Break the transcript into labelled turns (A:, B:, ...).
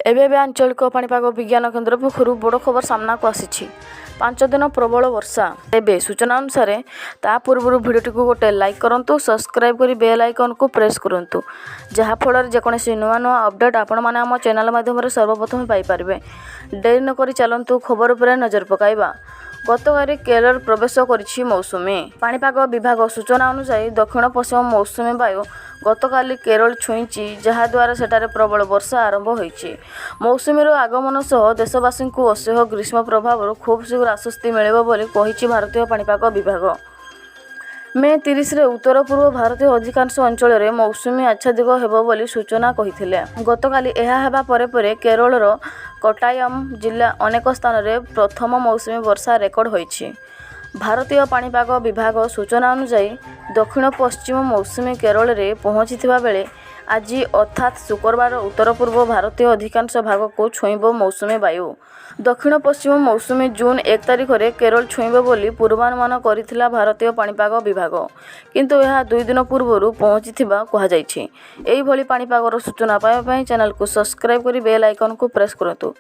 A: ଏବେ ଏବେ ଆଞ୍ଚଳିକ ପାଣିପାଗ ବିଜ୍ଞାନ କେନ୍ଦ୍ର ପକ୍ଷରୁ ବଡ଼ ଖବର ସାମ୍ନାକୁ ଆସିଛି। 5 ଦିନ ପ୍ରବଳ ବର୍ଷା। ତେବେ ସୂଚନା ଅନୁସାରେ, ତା ପୂର୍ବରୁ ଭିଡ଼ିଓଟିକୁ ଗୋଟେ ଲାଇକ୍ କରନ୍ତୁ, ସବସ୍କ୍ରାଇବ୍ କରି ବେଲ୍ ଆଇକନ୍କୁ ପ୍ରେସ୍ କରନ୍ତୁ, ଯାହାଫଳରେ ଯେକୌଣସି ନୂଆ ନୂଆ ଅପଡ଼େଟ୍ ଆପଣମାନେ ଆମ ଚ୍ୟାନେଲ୍ ମାଧ୍ୟମରେ ସର୍ବପ୍ରଥମେ ପାଇପାରିବେ। ଡେରି ନକରି ଚାଲନ୍ତୁ, ଖବର ଉପରେ ନଜର ପକାଇବା। ଗତକାଲି କେରଳ ପ୍ରବେଶ କରିଛି ମୌସୁମୀ। ପାଣିପାଗ ବିଭାଗ ସୂଚନା ଅନୁଯାୟୀ, ଦକ୍ଷିଣ ପଶ୍ଚିମ ମୌସୁମୀ ବାୟୁ ଗତକାଲି କେରଳ ଛୁଇଁଛି, ଯାହାଦ୍ୱାରା ସେଠାରେ ପ୍ରବଳ ବର୍ଷା ଆରମ୍ଭ ହୋଇଛି। ମୌସୁମୀର ଆଗମନ ସହ ଦେଶବାସୀଙ୍କୁ ଅସହ୍ୟ ଗ୍ରୀଷ୍ମ ପ୍ରଭାବରୁ ଖୁବ୍ ଶୀଘ୍ର ଆଶ୍ୱସ୍ତି ମିଳିବ ବୋଲି କହିଛି ଭାରତୀୟ ପାଣିପାଗ ବିଭାଗ। ମେ 30ରେ ଉତ୍ତର ପୂର୍ବ ଭାରତୀୟ ଅଧିକାଂଶ ଅଞ୍ଚଳରେ ମୌସୁମୀ ଆଚ୍ଛାଦିତ ହେବ ବୋଲି ସୂଚନା କହିଥିଲେ। ଗତକାଲି ଏହା ହେବା ପରେ ପରେ କେରଳର କୋଟ୍ଟାୟମ ଜିଲ୍ଲା ଅନେକ ସ୍ଥାନରେ ପ୍ରଥମ ମୌସୁମୀ ବର୍ଷା ରେକର୍ଡ ହୋଇଛି। ଭାରତୀୟ ପାଣିପାଗ ବିଭାଗ ସୂଚନା ଅନୁଯାୟୀ, ଦକ୍ଷିଣ ପଶ୍ଚିମ ମୌସୁମୀ କେରଳରେ ପହଞ୍ଚିଥିବା ବେଳେ ଆଜି ଅର୍ଥାତ୍ ଶୁକ୍ରବାର ଉତ୍ତର ପୂର୍ବ ଭାରତୀୟ ଅଧିକାଂଶ ଭାଗକୁ ଛୁଇଁବ ମୌସୁମୀ ବାୟୁ। ଦକ୍ଷିଣ ପଶ୍ଚିମ ମୌସୁମୀ ଜୁନ୍ 1 ତାରିଖରେ କେରଳ ଛୁଇଁବ ବୋଲି ପୂର୍ବାନୁମାନ କରିଥିଲା ଭାରତୀୟ ପାଣିପାଗ ବିଭାଗ। କିନ୍ତୁ ଏହା 2 ଦିନ ପୂର୍ବରୁ ପହଞ୍ଚିଥିବା କୁହାଯାଇଛି। ଏହିଭଳି ପାଣିପାଗର ସୂଚନା ପାଇବା ପାଇଁ ଚ୍ୟାନେଲକୁ ସବସ୍କ୍ରାଇବ୍ କରି ବେଲ୍ ଆଇକନ୍କୁ ପ୍ରେସ୍ କରନ୍ତୁ।